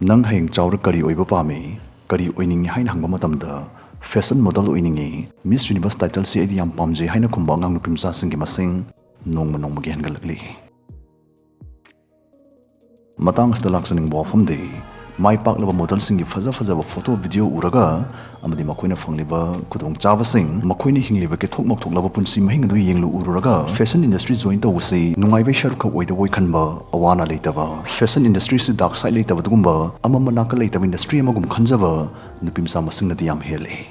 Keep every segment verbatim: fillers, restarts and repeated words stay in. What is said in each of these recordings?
ꯅꯪ ꯍꯌꯦꯡ ꯆꯥꯎꯔ ꯀꯔꯤ ꯑꯣꯏꯕ ꯄꯥꯝꯃꯤ, ꯀꯔꯤ ꯑꯣꯏꯅꯤꯡꯉꯤ ꯍꯥꯏꯅ ꯍꯪꯕ ꯃꯇꯝꯗ, "Fashion model ꯑꯣꯏꯅꯤꯡꯉꯤ, Miss Universe title ꯁꯤ ꯑꯩꯗꯤ ꯌꯥꯝ ꯄꯥꯝꯖꯩ" ꯍꯥꯏꯅ ꯈꯨꯝꯕ ꯑꯉꯥꯡ ꯅꯨꯄꯤ ꯃꯆꯥꯁꯤꯡꯒꯤ ꯃꯁꯤꯡ ꯅꯣꯡꯃ ꯅꯣꯡꯃꯒꯤ ꯍꯦꯟꯒꯠꯂꯛꯂꯤ꯫ ꯃꯇꯥꯡ ꯑꯁꯤꯗ ꯂꯥꯛꯆꯅꯤꯡꯕ ꯋꯥꯐꯝꯗꯤ, ꯃꯥꯏ ꯄꯥꯛꯂꯕ ꯃꯣꯗꯦꯜꯁꯤꯡꯒꯤ ꯐꯖ ꯐꯖꯕ ꯐꯣꯇꯣ, ꯚꯤꯗꯤꯑꯣ ꯎꯔꯒ ꯑꯃꯗꯤ ꯃꯈꯣꯏꯅ ꯐꯪꯂꯤꯕ ꯈꯨꯗꯣꯡꯆꯥꯕꯁꯤꯡ, ꯃꯈꯣꯏꯅ ꯍꯤꯡꯂꯤꯕ ꯀꯦꯊꯣꯛ ꯃꯧꯊꯣꯛꯂꯕ ꯄꯨꯟꯁꯤ ꯃꯍꯤꯡ ꯑꯗꯨ ꯌꯦꯡꯂꯨ ꯎꯔꯨꯔꯒ fashion industry join ꯇꯧꯕꯁꯤ ꯅꯨꯡꯉꯥꯏꯕꯩ ꯁꯔꯨꯛ ꯈꯛ ꯑꯣꯏꯗꯕꯣꯏ ꯈꯟꯕ, ꯑꯋꯥ ꯑꯅꯥ ꯂꯩꯇꯕ, fashion industry ꯁꯤ dark side ꯂꯩꯇꯕ ꯑꯗꯨꯒꯨꯝꯕ, ꯑꯃꯝꯕ ꯅꯥꯀꯜ ꯂꯩꯇꯕ industry ꯑꯃꯒꯨꯝ ꯈꯟꯖꯕ ꯅꯨꯄꯤ ꯃꯆꯥ ꯃꯁꯤꯡꯅꯗꯤ ꯌꯥꯝ ꯍꯦꯜꯂꯤ꯫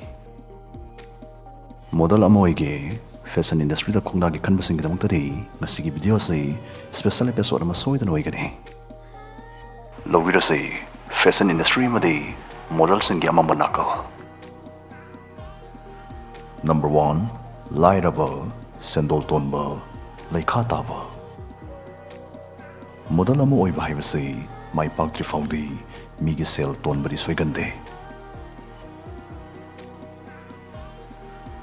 ꯃꯣꯗꯦꯜ ꯑꯃ ꯑꯣꯏꯒꯦ, fashion industry ꯗ ꯈꯣꯡꯗꯥꯒꯦ ꯈꯟꯕꯁꯤꯡꯒꯤꯗꯃꯛꯇꯗꯤ ꯉꯁꯤꯒꯤ ꯚꯤꯗꯤꯑꯣ ꯑꯁꯤ special episode ꯑꯃ ꯁꯣꯏꯗꯅ ꯑꯣꯏꯒꯅꯤ꯫ ꯂꯧꯕꯤꯔꯁꯤ, fashion industry ꯑꯃꯗꯤ ꯃꯣꯗꯦꯜꯁꯤꯡꯒꯤ ꯑꯃꯝꯕ ꯅꯥꯀꯜ꯫ Number one, ꯂꯥꯏꯔꯕ, ꯁꯦꯟꯗꯣꯜ ꯇꯣꯟꯕ, ꯂꯩꯈꯥ ꯇꯥꯕ꯫ ꯃꯣꯗꯦꯜ ꯑꯃ ꯑꯣꯏꯕ ꯍꯥꯏꯕꯁꯤ ꯃꯥꯏ ꯄꯥꯛꯇ꯭ꯔꯤ ꯐꯥꯎꯗꯤ ꯃꯤꯒꯤ ꯁꯦꯜ ꯇꯣꯟꯕꯗꯤ ꯁꯣꯏꯒꯟꯗꯦ꯫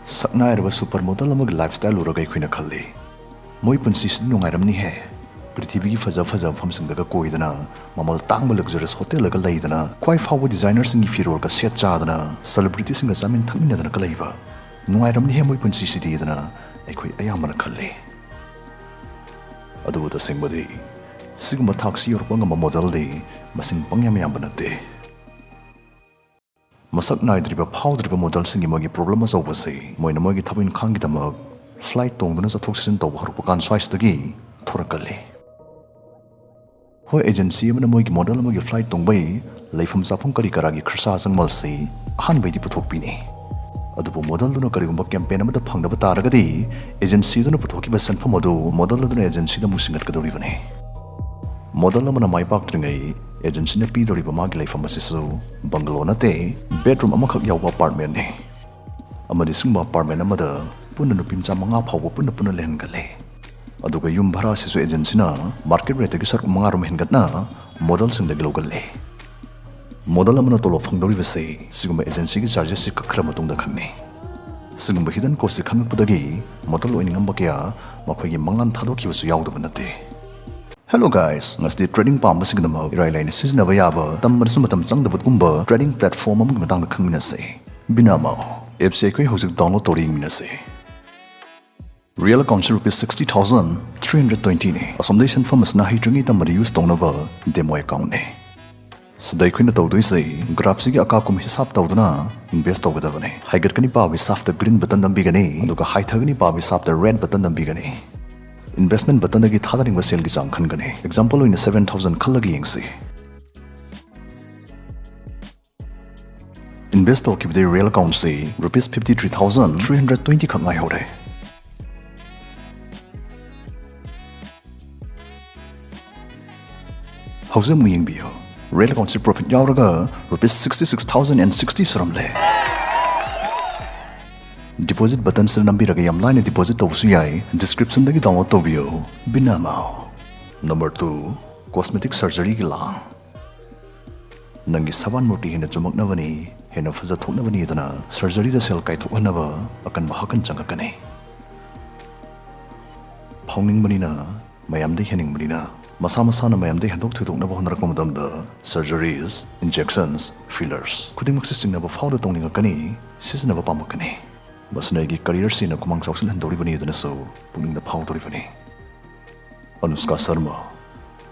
ꯁꯛꯅꯥꯏꯔꯕ super model ꯑꯃꯒꯤ lifestyle ꯎꯔꯒ ꯑꯩꯈꯣꯏꯅ ꯈꯜꯂꯤ, "ꯃꯣꯏ ꯄꯨꯟꯁꯤꯁꯤꯗꯤ ꯅꯨꯡꯉꯥꯏꯔꯝꯅꯤꯍꯦ꯫ ꯄ꯭ꯔꯤꯊꯤꯕꯤꯒꯤ ꯐꯖ ꯐꯖꯕ ꯃꯐꯝꯁꯤꯡꯗꯒ ꯀꯣꯏꯗꯅ, ꯃꯃꯜ ꯇꯥꯡꯕ luxurious hotel ꯒ ꯂꯩꯗꯅ, ꯈ꯭ꯋꯥꯏ ꯐꯥꯎꯕ designer ꯁꯤꯡꯒꯤ ꯐꯤꯔꯣꯜꯒ ꯁꯦꯠ ꯆꯥꯗꯅ, celebrity ꯁꯤꯡꯒ ꯆꯥꯃꯤꯟ ꯊꯛꯃꯤꯟꯅꯗꯅꯒ ꯂꯩꯕ꯫ ꯅꯨꯡꯉꯥꯏꯔꯝꯅꯤꯍꯦ ꯃꯣꯏ ꯄꯨꯟꯁꯤꯁꯤꯗꯤ" ꯑꯗꯨꯅ ꯑꯩꯈꯣꯏ ꯑꯌꯥꯝꯕꯅ ꯈꯜꯂꯤ꯫ ꯑꯗꯨꯕꯨ ꯇꯁꯦꯡꯕꯗꯤ, ꯁꯤꯒꯨꯝꯕ ꯊꯥꯛꯁꯤ ꯌꯧꯔꯛꯄ ꯉꯝꯕ ꯃꯣꯗꯦꯜꯗꯤ ꯃꯁꯤꯡ ꯄꯪꯌꯥꯝ ꯌꯥꯝꯕ ꯅꯠꯇꯦ꯫ ꯃꯁꯛ ꯅꯥꯏꯗ꯭ꯔꯤꯕ, ꯐꯥꯎꯗ꯭ꯔꯤꯕ ꯃꯣꯗꯦꯜꯁꯤꯡꯒꯤ ꯃꯣꯏꯒꯤ problem ꯑꯆꯧꯕꯁꯤ ꯃꯣꯏꯅ ꯃꯣꯏꯒꯤ ꯊꯕꯛ ꯏꯪꯈꯥꯡꯒꯤꯗꯃꯛ flight ꯇꯣꯡꯗꯨꯅ ꯆꯠꯊꯣꯛ ꯆꯠꯁꯤꯟ ꯇꯧꯕ ꯍꯧꯔꯛꯄ ꯀꯥꯟ ꯁ꯭ꯋꯥꯏꯁꯤꯗꯒꯤ ꯊꯣꯔꯛꯀꯜꯂꯤ꯫ ꯍꯣꯏ, agency ꯑꯃꯅ ꯃꯣꯏꯒꯤ ꯃꯣꯗꯦꯜ ꯑꯃꯒꯤ flight ꯇꯣꯡꯕꯩ ꯂꯩꯐꯝ ꯆꯥꯐꯝ ꯀꯔꯤ ꯀꯔꯥꯒꯤ ꯈꯔꯁꯥ ꯆꯪꯃꯜꯁꯤ ꯑꯍꯥꯟꯕꯩꯗꯤ ꯄꯨꯊꯣꯛꯄꯤꯅꯤ꯫ ꯑꯗꯨꯕꯨ ꯃꯣꯗꯦꯜꯗꯨꯅ ꯀꯔꯤꯒꯨꯝꯕ campaign ꯑꯃꯗ ꯐꯪꯗꯕ ꯇꯥꯔꯒꯗꯤ, agency ꯗꯨꯅ ꯄꯨꯊꯣꯛꯈꯤꯕ ꯁꯦꯟꯐꯝ ꯑꯗꯨ ꯃꯣꯗꯦꯜ ꯑꯗꯨꯅ agency ꯗ ꯑꯃꯨꯛ ꯁꯤꯡꯒꯠꯀꯗꯧꯔꯤꯕꯅꯤ꯫ ꯃꯣꯗꯦꯜ ꯑꯃꯅ ꯃꯥꯏ ꯄꯥꯛꯇ꯭ꯔꯤꯉꯩ, agency ꯅ ꯄꯤꯗꯧꯔꯤꯕ ꯃꯥꯒꯤ ꯂꯩꯐꯝ ꯑꯁꯤꯁꯨ bungalow ꯅꯠꯇꯦ, bedroom ꯑꯃꯈꯛ ꯌꯥꯎꯕ apartment ꯅꯤ꯫ ꯑꯃꯗꯤ ꯁꯤꯒꯨꯝꯕ apartment ꯑꯃꯗ ꯄꯨꯟꯅ ꯅꯨꯄꯤ ꯃꯆꯥ ꯃꯉꯥ ꯐꯥꯎꯕ ꯄꯨꯟꯅ ꯄꯨꯟꯅ ꯂꯩꯍꯟꯒꯜꯂꯤ꯫ ꯑꯗꯨꯒ ꯌꯨꯝ ꯚꯔꯥ ꯑꯁꯤꯁꯨ agency ꯅ market rate ꯇꯒꯤ ꯁꯔꯨꯛ ꯃꯉꯥꯔꯣꯝ ꯍꯦꯟꯒꯠꯅ ꯃꯣꯗꯦꯜꯁꯤꯡꯗꯒꯤ ꯂꯧꯒꯜꯂꯤ꯫ ꯃꯣꯗꯦꯜ ꯑꯃꯅ ꯇꯣꯂꯣꯞ ꯐꯪꯗꯧꯔꯤꯕꯁꯤ ꯁꯤꯒꯨꯝꯕ agency ꯒꯤ charges ꯁꯤ ꯀꯛꯈ꯭ꯔ ꯃꯇꯨꯡꯗ ꯈꯛꯅꯤ꯫ ꯁꯤꯒꯨꯝꯕ hidden cost ꯁꯤ ꯈꯪꯉꯛꯄꯗꯒꯤ ꯃꯣꯗꯦꯜ ꯑꯣꯏꯅꯤꯡꯉꯝꯕ ꯀꯌꯥ ꯃꯈꯣꯏꯒꯤ ꯃꯪꯂꯥꯟ ꯊꯥꯗꯣꯛꯈꯤꯕꯁꯨ ꯌꯥꯎꯗꯕ ꯅꯠꯇꯦ꯫ Hello guys, ꯉꯁꯤꯗꯤ trading ꯄꯥꯝꯕꯁꯤꯡꯒꯤꯗꯃꯛ ꯏꯔꯥꯏ ꯂꯥꯏꯅ ꯁꯤꯖꯤꯟꯅꯕ ꯌꯥꯕ, ꯇꯝꯕꯗꯁꯨ ꯃꯇꯝ ꯆꯪꯗꯕꯒꯨꯝꯕ trading platform ꯑꯃꯒꯤ ꯃꯇꯥꯡꯗ ꯈꯪꯃꯤꯟꯅꯁꯦ꯫ Binamo apps ꯑꯩꯈꯣꯏ ꯍꯧꯖꯤꯛ download ꯇꯧꯔ ꯌꯦꯡꯃꯤꯟꯅꯁꯦ꯫ Real account ꯁꯤ rupees sixty thousand three hundred twenty ꯅꯤ꯫ ꯑꯁꯣꯝꯗꯩ ꯁꯦꯟꯐꯝ ꯑꯁꯤꯅ ꯍꯩꯇ꯭ꯔꯤꯉꯩ ꯇꯝꯕꯗ use ꯇꯧꯅꯕ demo account ꯅꯤ꯫ ꯁꯤꯗ ꯑꯩꯈꯣꯏꯅ ꯇꯧꯗꯣꯏꯁꯦ graph ꯁꯤꯒꯤ ꯑꯀꯥ ꯑꯀꯨꯝ ꯍꯤꯁꯥꯞ ꯇꯧꯗꯨꯅ invest ꯇꯧꯒꯗꯕꯅꯤ꯫ ꯍꯥꯏꯒꯠꯀꯅꯤ ꯄꯥꯕꯒꯤ ꯁꯥꯞꯇ green button ꯅꯝꯕꯤꯒꯅꯤ, ꯑꯗꯨꯒ ꯍꯥꯏꯊꯒꯅꯤ ꯄꯥꯕꯒꯤ ꯁꯥꯞꯇ red button ꯅꯝꯕꯤꯒꯅꯤ꯫ Investment button ꯗꯒꯤ ꯊꯥꯗꯅꯤꯡꯕ ꯁꯦꯜꯒꯤ ꯆꯥꯡ ꯈꯟꯒꯅꯤ꯫ Example ꯑꯣꯏꯅ seven thousand ꯈꯜꯂꯒ ꯌꯦꯡꯁꯤ꯫ Invest ꯇꯧꯈꯤꯕꯗꯒꯤ real account ꯁꯤ rupees fifty three thousand three hundred twenty ꯈꯛ ꯉꯥꯏꯍꯧꯔꯦ꯫ ꯍꯧꯖꯤꯛ ꯑꯃꯨꯛ ꯌꯦꯡꯕꯤꯌꯨ, real account ꯁꯤ profit ꯌꯥꯎꯔꯒ rupees sixty six thousand and sixty ꯁꯨꯔꯝꯂꯦ꯫ Deposit button ꯁꯤꯗ ꯅꯝꯕꯤꯔꯒ ꯌꯥꯝ ꯂꯥꯏꯅ deposit ꯇꯧꯕꯁꯨ ꯌꯥꯏ꯫ Description ꯗꯒꯤ download ꯇꯧꯕꯤꯌꯨ꯫ Binamo꯫ Number two, cosmetic surgery ꯒꯤ ꯂꯥꯡ꯫ ꯅꯪꯒꯤ ꯁꯕꯥꯟ ꯃꯨꯔꯇꯤ ꯍꯦꯟꯅ ꯆꯨꯝꯃꯛꯅꯕꯅꯤ, ꯍꯦꯟꯅ ꯐꯖꯊꯣꯛꯅꯕꯅꯤ ꯑꯗꯨꯅ surgery ꯗ ꯁꯦꯜ ꯀꯥꯏꯊꯣꯛꯍꯟꯅꯕ ꯑꯀꯟꯕ ꯍꯥꯀꯟ ꯆꯪꯉꯛꯀꯅꯤ꯫ ꯐꯥꯎꯅꯤꯡꯕꯅꯤꯅ, ꯃꯌꯥꯝꯗꯒꯤ ꯍꯦꯟꯅꯤꯡꯕꯅꯤꯅ, ꯃꯁꯥ ꯃꯁꯥꯅ ꯃꯌꯥꯝꯗꯒꯤ ꯍꯦꯟꯗꯣꯛ ꯊꯣꯏꯗꯣꯛꯅꯕ ꯍꯣꯠꯅꯔꯛꯄ ꯃꯇꯝꯗ surgeries, injections, fillers ꯈꯨꯗꯤꯡꯃꯛꯁꯤ ꯆꯤꯡꯅꯕ ꯐꯥꯎꯗ ꯇꯧꯅꯤꯡꯉꯛꯀꯅꯤ, ꯁꯤꯖꯤꯟꯅꯕ ꯄꯥꯝꯃꯛꯀꯅꯤ꯫ ꯃꯁꯤꯅ ꯑꯩꯒꯤ career ꯁꯤ ꯍꯦꯟꯅ ꯈꯨꯃꯥꯡ ꯆꯥꯎꯁꯤꯜꯍꯟꯗꯧꯔꯤꯕꯅꯤ ꯑꯗꯨꯅꯁꯨ ꯄꯨꯛꯅꯤꯡꯗ ꯐꯥꯎꯗꯧꯔꯤꯕꯅꯤ꯫ ꯑꯅꯨꯁꯀꯥ ꯁꯔꯃ,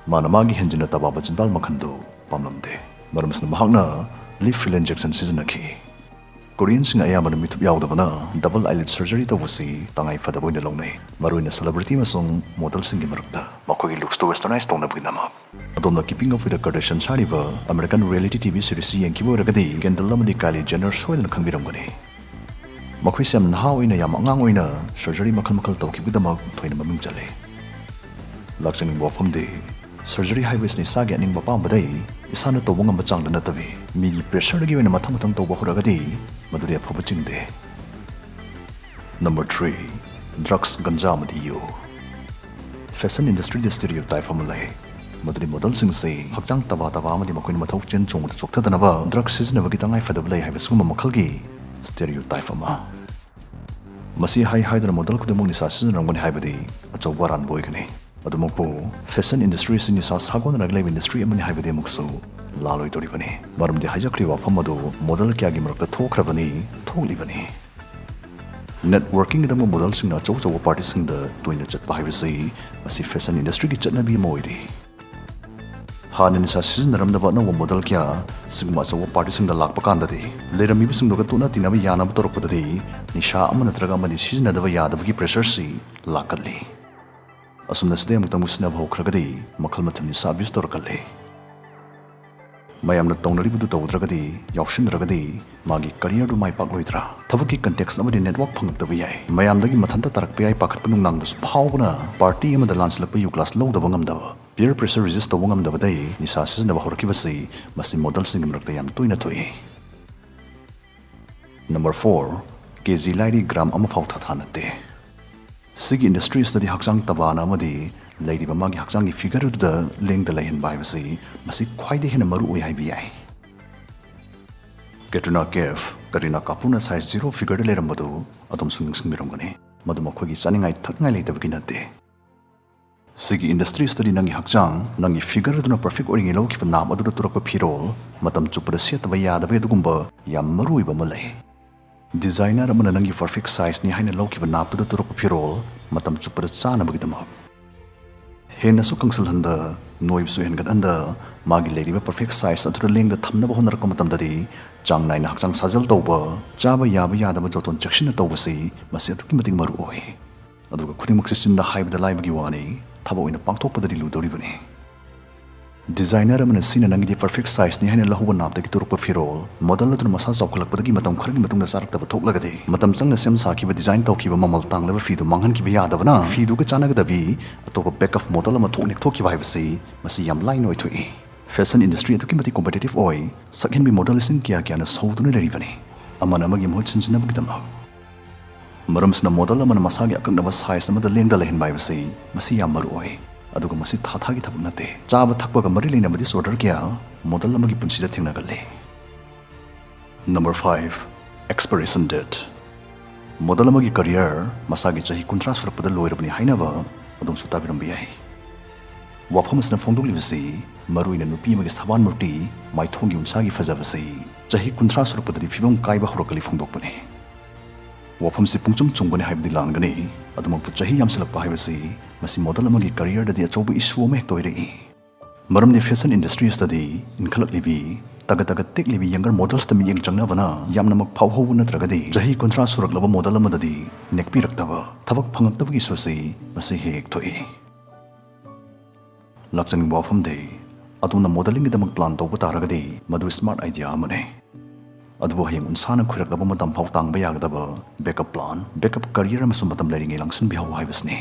ꯃꯥꯅ ꯃꯥꯒꯤ ꯍꯦꯟꯖꯤꯟꯅ ꯇꯕꯥꯕ ꯆꯤꯟꯕꯥꯜ ꯃꯈꯜꯗꯨ ꯄꯥꯝꯂꯝꯗꯦ, ꯃꯔꯝꯁꯤꯅ ꯃꯍꯥꯛꯅ lip filler injection ꯁꯤꯖꯤꯟꯅꯈꯤ꯫ Korean ꯁꯤꯡ ꯑꯌꯥꯝꯕꯅ ꯃꯤꯊꯨꯞ ꯌꯥꯎꯗꯕꯅ double eyelid surgery ꯇꯧꯕꯁꯤ ꯇꯉꯥꯏ ꯐꯗꯕ ꯑꯣꯏꯅ ꯂꯧꯅꯩ, ꯃꯔꯨꯑꯣꯏꯅ celebrity ꯑꯃꯁꯨꯡ model ꯁꯤꯡꯒꯤ ꯃꯔꯛꯇ꯫ ꯃꯈꯣꯏꯒꯤ looks ꯇꯨ westernize ꯇꯧꯅꯕꯒꯤꯗꯃꯛ꯫ ꯑꯗꯣꯝꯅ Keeping Up with the Kardashians ꯍꯥꯏꯔꯤꯕ American reality T V series ꯁꯤ ꯌꯦꯡꯈꯤꯕ ꯑꯣꯏꯔꯒꯗꯤ Kendall ꯑꯃꯗꯤ Kylie Jenner ꯁꯣꯏꯗꯅ ꯈꯪꯕꯤꯔꯝꯒꯅꯤ꯫ ꯃꯈꯣꯏꯁꯦ ꯌꯥꯝ ꯅꯍꯥ ꯑꯣꯏꯅ, ꯌꯥꯝ ꯑꯉꯥꯡ ꯑꯣꯏꯅ surgery ꯃꯈꯜ ꯃꯈꯜ ꯇꯧꯈꯤꯕꯒꯤꯗꯃꯛ ꯊꯣꯏꯅ ꯃꯃꯤꯡ ꯆꯠꯂꯤ꯫ ꯂꯥꯛꯆꯅꯤꯡꯕ ꯋꯥꯐꯝꯗꯤ, surgery ꯍꯥꯏꯕꯁꯤꯅ ꯏꯁꯥꯒꯤ ꯑꯅꯤꯡꯕ ꯑꯄꯥꯝꯕꯗꯩ ꯏꯁꯥꯅ ꯇꯧꯕ ꯉꯝꯕ ꯆꯥꯡꯗ ꯅꯠꯇꯕꯤ, ꯃꯤꯒꯤ pressure ꯗꯒꯤ ꯑꯣꯏꯅ ꯃꯊꯪ ꯃꯊꯪ ꯇꯧꯕ ꯍꯧꯔꯛꯑꯒꯗꯤ ꯃꯗꯨꯗꯤ ꯑꯐꯕ ꯆꯤꯡꯗꯦ꯫ Number three, drugs, ꯒꯟꯖꯥ ꯑꯃꯗꯤ ꯌꯨ꯫ Fashion industry ꯗ stereotype ꯑꯃ ꯂꯩ, ꯃꯗꯨꯗꯤ model ꯁꯤꯡꯁꯤ ꯍꯛꯆꯥꯡ ꯇꯕꯥ ꯇꯕꯥ ꯑꯃꯗꯤ ꯃꯈꯣꯏꯅ ꯃꯊꯧ ꯆꯦꯟ ꯆꯣꯡꯕꯗ ꯆꯣꯛꯊꯗꯅꯕ drugs ꯁꯤꯖꯤꯟꯅꯕꯒꯤ ꯇꯉꯥꯏ ꯐꯗꯕ ꯂꯩ ꯍꯥꯏꯕ ꯁꯤꯒꯨꯝꯕ ꯃꯈꯜꯒꯤ stereotype ꯑꯃ꯫ ꯃꯁꯤ ꯍꯥꯏ ꯍꯥꯏꯗꯨꯅ model ꯈꯨꯗꯤꯡꯃꯛ ꯅꯤꯁꯥ ꯁꯤꯖꯤꯟꯅꯔꯝꯒꯅꯤ ꯍꯥꯏꯕꯗꯤ ꯑꯆꯧꯕ ꯑꯔꯥꯟꯕ ꯑꯣꯏꯒꯅꯤ꯫ ꯑꯗꯨꯃꯛꯄꯨ, ꯐꯦꯁꯟ ꯏꯟꯗꯁꯇ꯭ꯔꯤ ꯑꯁꯤ ꯅꯤꯁꯥ ꯁꯥꯒꯣꯟꯅꯔꯒ ꯂꯩꯕ ꯏꯟꯗꯁꯇ꯭ꯔꯤ ꯑꯃꯅꯤ ꯍꯥꯏꯕꯗꯤ ꯑꯃꯨꯛꯁꯨ ꯂꯥꯜꯂꯣꯏꯗꯧꯔꯤꯕꯅꯤ꯫ ꯃꯔꯝꯗꯤ ꯍꯥꯏꯖꯈ꯭ꯔꯤꯕ ꯋꯥꯐꯝ ꯑꯗꯨ ꯃꯣꯗꯦꯜ ꯀꯌꯥꯒꯤ ꯃꯔꯛꯇ ꯊꯣꯛꯈ꯭ꯔꯕꯅꯤ, ꯊꯣꯛꯂꯤꯕꯅꯤ꯫ ꯅꯦꯠꯋꯔꯀꯤꯡꯒꯤꯗꯃꯛ ꯃꯣꯗꯦꯜꯁꯤꯡꯅ ꯑꯆꯧ ꯑꯆꯧꯕ ꯄꯥꯔꯇꯤꯁꯤꯡꯗ ꯇꯣꯏꯅ ꯆꯠꯄ ꯍꯥꯏꯕꯁꯤ ꯃꯁꯤ ꯐꯦꯁꯟ ꯏꯟꯗꯁꯇ꯭ꯔꯤꯒꯤ ꯆꯠꯅꯕꯤ ꯑꯃ ꯑꯣꯏꯔꯤ꯫ ꯍꯥꯟꯅ ꯅꯤꯁꯥ ꯁꯤꯖꯤꯟꯅꯔꯝꯗꯕ ꯑꯅꯧꯕ ꯃꯣꯗꯦꯜ ꯀꯌꯥ ꯁꯤꯒꯨꯝꯕ ꯑꯆꯧꯕ ꯄꯥꯔꯇꯤꯁꯤꯡꯗ ꯂꯥꯛꯄ ꯀꯥꯟꯗꯗꯤ, ꯂꯩꯔꯝꯃꯤꯕꯁꯤꯡꯗꯨꯒ ꯇꯣꯠꯅ ꯇꯤꯟꯅꯕ ꯌꯥꯅꯕ ꯇꯧꯔꯛꯄꯗꯗꯤ, ꯅꯤꯁꯥ ꯑꯃ ꯅꯠꯇ꯭ꯔꯒ ꯑꯃꯗꯤ ꯁꯤꯖꯤꯟꯅꯗꯕ ꯌꯥꯗꯕꯒꯤ ꯄ꯭ꯔꯦꯁꯔꯁꯤ ꯂꯥꯛꯀꯜꯂꯤ꯫ ꯑꯁꯨꯝꯅ ꯁꯤꯗꯩ ꯑꯃꯨꯛꯇꯪꯕꯨ ꯁꯤꯖꯤꯟꯅꯕ ꯍꯧꯈ꯭ꯔꯒꯗꯤ, ꯃꯈꯜ ꯃꯊꯦꯜ ꯅꯤꯁꯥ ꯑꯕ꯭ꯌꯨꯁ ꯇꯧꯔꯛꯀꯜꯂꯤ꯫ ꯃꯌꯥꯝꯅ ꯇꯧꯅꯔꯤꯕꯗꯨ ꯇꯧꯗ꯭ꯔꯒꯗꯤ, ꯌꯥꯎꯁꯤꯟꯗ꯭ꯔꯒꯗꯤ, ꯃꯥꯒꯤ ꯀꯔꯤꯌꯔꯗꯨ ꯃꯥꯏ ꯄꯥꯛꯂꯣꯏꯗ꯭ꯔꯥ? ꯊꯕꯛꯀꯤ ꯀꯟꯇꯦꯛꯁ ꯑꯃꯗꯤ ꯅꯦꯠꯋꯥꯔꯛ ꯐꯪꯉꯛꯇꯕ ꯌꯥꯏ꯫ ꯃꯌꯥꯝꯗꯒꯤ ꯃꯊꯟꯇ ꯇꯥꯔꯛꯄ ꯌꯥꯏ ꯄꯥꯈꯠꯄ ꯅꯨꯡꯅꯥꯡꯗꯁꯨ ꯐꯥꯎꯕꯅ ꯄꯥꯔꯇꯤ ꯑꯃꯗ ꯂꯥꯟꯁꯤꯜꯂꯛꯄ ꯌꯨ ꯒ꯭ꯂꯥꯁ ꯂꯧꯗꯕ ꯉꯝꯗꯕ, ꯄꯤꯌꯔ ꯄ꯭ꯔꯦꯁꯔ ꯔꯤꯖꯤꯁ ꯇꯧꯕ ꯉꯝꯗꯕꯗꯩ ꯅꯤꯁꯥ ꯁꯤꯖꯤꯟꯅꯕ ꯍꯧꯔꯛꯈꯤꯕꯁꯤ ꯃꯁꯤ ꯃꯣꯗꯦꯜꯁꯤꯡꯒꯤ ꯃꯔꯛꯇ ꯌꯥꯝ ꯇꯣꯏꯅ ꯊꯣꯛꯏ꯫ ꯅꯝꯕꯔ ꯐꯣꯔ, ꯀꯦ ꯖꯤ ꯂꯥꯏꯔꯤ ꯒ꯭ꯔꯥꯝ ꯑꯃꯐꯥꯎ ꯊꯥꯊꯥ ꯅꯠꯇꯦ꯫ ꯁꯤꯒꯤ ꯏꯟꯗꯁꯇ꯭ꯔꯤꯁꯤꯗꯗꯤ ꯍꯛꯆꯥꯡ ꯇꯕꯥꯅ ꯑꯃꯗꯤ ꯂꯩꯔꯤꯕ ꯃꯥꯒꯤ ꯍꯛꯆꯥꯡꯒꯤ ꯐꯤꯒꯔ ꯑꯗꯨꯗ ꯂꯦꯡꯗ ꯂꯩꯍꯟꯕ ꯍꯥꯏꯕꯁꯤ ꯃꯁꯤ ꯈ꯭ꯋꯥꯏꯗꯒꯤ ꯍꯦꯟꯅ ꯃꯔꯨ ꯑꯣꯏ ꯍꯥꯏꯕ ꯌꯥꯏ꯫ ꯀꯦꯇ꯭ꯔꯤꯅꯥ ꯀꯦꯐ, ꯀꯔꯤꯅꯥ ꯀꯥꯄꯨꯔꯅ ꯁꯥꯏꯖ ꯖꯤꯔꯣ ꯐꯤꯒꯔꯗ ꯂꯩꯔꯝꯕꯗꯨ ꯑꯗꯣꯝꯁꯨ ꯅꯤꯡꯁꯤꯡꯕꯤꯔꯝꯒꯅꯤ꯫ ꯃꯗꯨ ꯃꯈꯣꯏꯒꯤ ꯆꯥꯅꯤꯡꯉꯥꯏ ꯊꯛꯅꯤꯡꯉꯥꯏ ꯂꯩꯇꯕꯒꯤ ꯅꯠꯇꯦ꯫ ꯁꯤꯒꯤ ꯏꯟꯗꯁꯇ꯭ꯔꯤꯁꯤꯗꯗꯤ ꯅꯪꯒꯤ ꯍꯛꯆꯥꯡ, ꯅꯪꯒꯤ ꯐꯤꯒꯔ ꯑꯗꯨꯅ ꯄꯔꯐꯦꯛ ꯑꯣꯏꯔꯤꯉꯩ ꯂꯧꯈꯤꯕ ꯅꯥꯞ ꯑꯗꯨꯗ ꯇꯨꯔꯛꯄ ꯐꯤꯔꯣꯜ, ꯃꯇꯝ ꯆꯨꯞꯄꯗ ꯁꯦꯠꯇꯕ ꯌꯥꯗꯕ ꯑꯗꯨꯒꯨꯝꯕ ꯌꯥꯝ ꯃꯔꯨ ꯑꯣꯏꯕ ꯑꯃ ꯂꯩ꯫ ꯗꯤꯖꯥꯏꯅꯔ ꯑꯃꯅ ꯅꯪꯒꯤ ꯄꯔꯐꯦꯛ ꯁꯥꯏꯖꯅꯤ ꯍꯥꯏꯅ ꯂꯧꯈꯤꯕ ꯅꯥꯞꯇꯨꯗ ꯇꯨꯔꯛꯄ ꯐꯤꯔꯣꯜ, ꯃꯇꯝ ꯆꯨꯞꯄꯗ ꯆꯥꯅꯕꯒꯤꯗꯃꯛ꯫ ꯍꯦꯟꯅꯁꯨ ꯀꯪꯁꯤꯜꯍꯟꯗ, ꯅꯣꯏꯕꯁꯨ ꯍꯦꯟꯒꯠꯍꯟꯗ, ꯃꯥꯒꯤ ꯂꯩꯔꯤꯕ ꯄꯔꯐꯦꯛ ꯁꯥꯏꯖ ꯑꯗꯨꯗ ꯂꯦꯡꯗ ꯊꯝꯅꯕ ꯍꯣꯠꯅꯔꯛꯄ ꯃꯇꯝꯗꯗꯤ, ꯆꯥꯡ ꯅꯥꯏꯅ ꯍꯛꯆꯥꯡ ꯁꯥꯖꯦꯜ ꯇꯧꯕ, ꯆꯥꯕ ꯌꯥꯕ ꯌꯥꯗꯕ ꯖꯣꯇꯣꯟ ꯆꯦꯛꯁꯤꯟꯅ ꯇꯧꯕꯁꯤ ꯃꯁꯤ ꯑꯗꯨꯛꯀꯤ ꯃꯇꯤꯛ ꯃꯔꯨ ꯑꯣꯏ꯫ ꯑꯗꯨꯒ ꯈꯨꯗꯤꯡꯃꯛꯁꯤ ꯆꯤꯟꯗ ꯍꯥꯏꯕꯗ ꯂꯥꯏꯕꯒꯤ ꯋꯥꯅꯤ, ꯊꯕꯛ ꯑꯣꯏꯅ ꯄꯥꯡꯊꯣꯛꯄꯗꯗꯤ ꯂꯨꯗꯧꯔꯤꯕꯅꯤ꯫ ꯗꯤꯖꯥꯏꯅꯔ ꯑꯃꯅ ꯁꯤꯅ ꯅꯪꯒꯤꯗꯤ ꯄꯔꯐꯦꯛ ꯁꯥꯏꯖꯅꯤ ꯍꯥꯏꯅ ꯂꯧꯍꯧꯕ ꯅꯥꯞꯇꯒꯤ ꯇꯨꯔꯛꯄ ꯐꯤꯔꯣꯜ, ꯃꯣꯗꯦꯜ ꯑꯗꯨꯅ ꯃꯁꯥ ꯆꯥꯎꯈꯠꯂꯛꯄꯗꯒꯤ ꯃꯇꯝ ꯈꯔꯒꯤ ꯃꯇꯨꯡꯗ ꯆꯥꯔꯛꯇꯕ ꯊꯣꯛꯂꯒꯗꯤ, ꯃꯇꯝ ꯆꯪꯅ ꯁꯦꯝ ꯁꯥꯈꯤꯕ ꯗꯤꯖꯥꯏꯟ ꯇꯧꯈꯤꯕ ꯃꯃꯜ ꯇꯥꯡꯂꯕ ꯐꯤꯗꯨ ꯃꯥꯡꯍꯟꯈꯤꯕ ꯌꯥꯗꯕꯅ, ꯐꯤꯗꯨꯒ ꯆꯥꯟꯅꯒꯗꯕꯤ ꯑꯇꯣꯞꯄ ꯕꯦꯛꯑꯞ ꯃꯣꯗꯦꯜ ꯑꯃ ꯊꯣꯛꯅꯤꯛ ꯊꯣꯛꯈꯤꯕ ꯍꯥꯏꯕꯁꯤ ꯃꯁꯤ ꯌꯥꯝ ꯂꯥꯏꯅ ꯑꯣꯏꯊꯣꯛꯏ꯫ ꯐꯦꯁꯟ ꯏꯟꯗꯁꯇ꯭ꯔꯤ ꯑꯗꯨꯛꯀꯤ ꯃꯇꯤꯛ ꯀꯣꯝꯄꯤꯇꯤꯇꯤꯚ ꯑꯣꯏ, ꯁꯛꯍꯦꯟꯕꯤ ꯃꯣꯗꯦꯜꯁꯤꯡ ꯀꯌꯥ ꯀꯌꯥꯅ ꯁꯧꯗꯨꯅ ꯂꯩꯔꯤꯕꯅꯤ, ꯑꯃꯅ ꯑꯃꯒꯤ ꯃꯍꯨꯠ ꯁꯤꯟꯖꯤꯟꯅꯕꯒꯤꯗꯃꯛ꯫ ꯃꯔꯝꯁꯤꯅ ꯃꯣꯗꯦꯜ ꯑꯃꯅ ꯃꯁꯥꯒꯤ ꯑꯀꯛꯅꯕ ꯁꯥꯏꯖ ꯑꯃꯗ ꯂꯦꯡꯗ ꯂꯩꯍꯟꯕ ꯍꯥꯏꯕꯁꯤ ꯃꯁꯤ ꯌꯥꯝ ꯃꯔꯨ ꯑꯣꯏ꯫ ꯑꯗꯨꯒ ꯃꯁꯤ ꯊꯥ ꯊꯥꯒꯤ ꯊꯕꯛ ꯅꯠꯇꯦ꯫ ꯆꯥꯕ ꯊꯛꯄꯒ ꯃꯔꯤ ꯂꯩꯅꯕ ꯗꯤꯁꯑꯣꯔꯗꯔ ꯀꯌꯥ ꯃꯣꯗꯦꯜ ꯑꯃꯒꯤ ꯄꯨꯟꯁꯤꯗ ꯊꯦꯡꯅꯒꯜꯂꯤ꯫ Number five, expiration date. Model ꯑꯃꯒꯤ ꯀꯔꯤꯌꯔ ꯃꯁꯥꯒꯤ ꯆꯍꯤ ꯀꯨꯟꯊ꯭ꯔꯥ ꯁꯨꯔꯛꯄꯗ ꯂꯣꯏꯔꯕꯅꯤ ꯍꯥꯏꯅꯕ ꯑꯗꯣꯝꯁꯨ ꯇꯥꯕꯤꯔꯝꯕ ꯌꯥꯏ꯫ ꯋꯥꯐꯝ ꯑꯁꯤꯅ ꯐꯣꯡꯗꯣꯛꯂꯤꯕꯁꯤ ꯃꯔꯨꯑꯣꯏꯅ ꯅꯨꯄꯤ ꯑꯃꯒꯤ ꯁꯕꯥꯟ ꯃꯨꯔꯇꯤ, ꯃꯥꯏꯊꯣꯡꯒꯤ ꯎꯟꯁꯥꯒꯤ ꯐꯖꯕꯁꯤ ꯆꯍꯤ ꯀꯨꯟꯊ꯭ꯔꯥ ꯁꯨꯔꯛꯄꯗꯗꯤ ꯐꯤꯕꯝ ꯀꯥꯏꯕ ꯍꯧꯔꯛꯀꯜꯂꯤ ꯐꯣꯡꯗꯣꯛꯄꯅꯤ꯫ ꯋꯥꯐꯝꯁꯤ ꯄꯨꯡꯆꯨꯝ ꯆꯨꯝꯒꯅꯤ ꯍꯥꯏꯕꯗꯤ ꯂꯥꯟꯒꯅꯤ꯫ ꯑꯗꯨꯃꯛꯄꯨ ꯆꯍꯤ ꯌꯥꯝꯁꯤꯜꯂꯛꯄ ꯍꯥꯏꯕꯁꯤ ꯃꯁꯤ ꯃꯣꯗꯦꯜ ꯑꯃꯒꯤ ꯀꯦꯔꯤꯌꯔꯗꯗꯤ ꯑꯆꯧꯕ ꯏꯁꯨ ꯑꯃ ꯍꯦꯛꯇ ꯑꯣꯏꯔꯛꯏ꯫ ꯃꯔꯝꯗꯤ ꯐꯦꯁꯟ ꯏꯟꯗꯁꯇ꯭ꯔꯤꯁꯇꯗꯤ ꯏꯟꯈꯠꯂꯛꯂꯤꯕꯤ, ꯇꯒꯠ ꯇꯒꯠ ꯇꯦꯛꯂꯤꯕꯤ ꯌꯪꯒꯔ ꯃꯣꯗꯦꯜꯁꯇ ꯃꯤꯠꯌꯦꯡ ꯆꯪꯅꯕꯅ ꯌꯥꯝꯅꯃꯛ ꯐꯥꯎꯍꯧꯕ ꯅꯠꯇ꯭ꯔꯒꯗꯤ ꯆꯍꯤ ꯀꯨꯟꯊ꯭ꯔꯥ ꯁꯨꯔꯛꯂꯕ ꯃꯣꯗꯦꯜ ꯑꯃꯗꯗꯤ ꯅꯦꯛꯄꯤꯔꯛꯇꯕ, ꯊꯕꯛ ꯐꯪꯉꯛꯇꯕꯒꯤ ꯏꯁꯨꯁꯤ ꯃꯁꯤ ꯍꯦꯛ ꯍꯦꯛ ꯊꯣꯛꯏ꯫ ꯂꯥꯛꯆꯅꯤꯡꯕ ꯋꯥꯐꯝꯗꯤ, ꯑꯗꯣꯝꯅ ꯃꯣꯗꯦꯂꯤꯡꯒꯤꯗꯃꯛ ꯄ꯭ꯂꯥꯟ ꯇꯧꯕ ꯇꯥꯔꯒꯗꯤ ꯃꯗꯨ ꯁ꯭ꯃꯥꯔꯠ ꯑꯥꯏꯗꯤꯌꯥ ꯑꯃꯅꯤ꯫ ꯑꯗꯨꯕꯨ ꯍꯌꯦꯡ ꯎꯟꯁꯥꯅ ꯈꯨꯏꯔꯛꯂꯕ ꯃꯇꯝ ꯐꯥꯎ ꯇꯥꯡꯕ ꯌꯥꯒꯗꯕ ꯕꯦꯛꯑꯞ ꯄ꯭ꯂꯥꯟ, ꯕꯦꯛꯑꯞ ꯀꯦꯔꯤꯌꯔ ꯑꯃꯁꯨ ꯃꯇꯝ ꯂꯩꯔꯤꯉꯩ ꯂꯥꯡꯁꯤꯟꯕꯤꯍꯧ ꯍꯥꯏꯕꯁꯤꯅꯤ꯫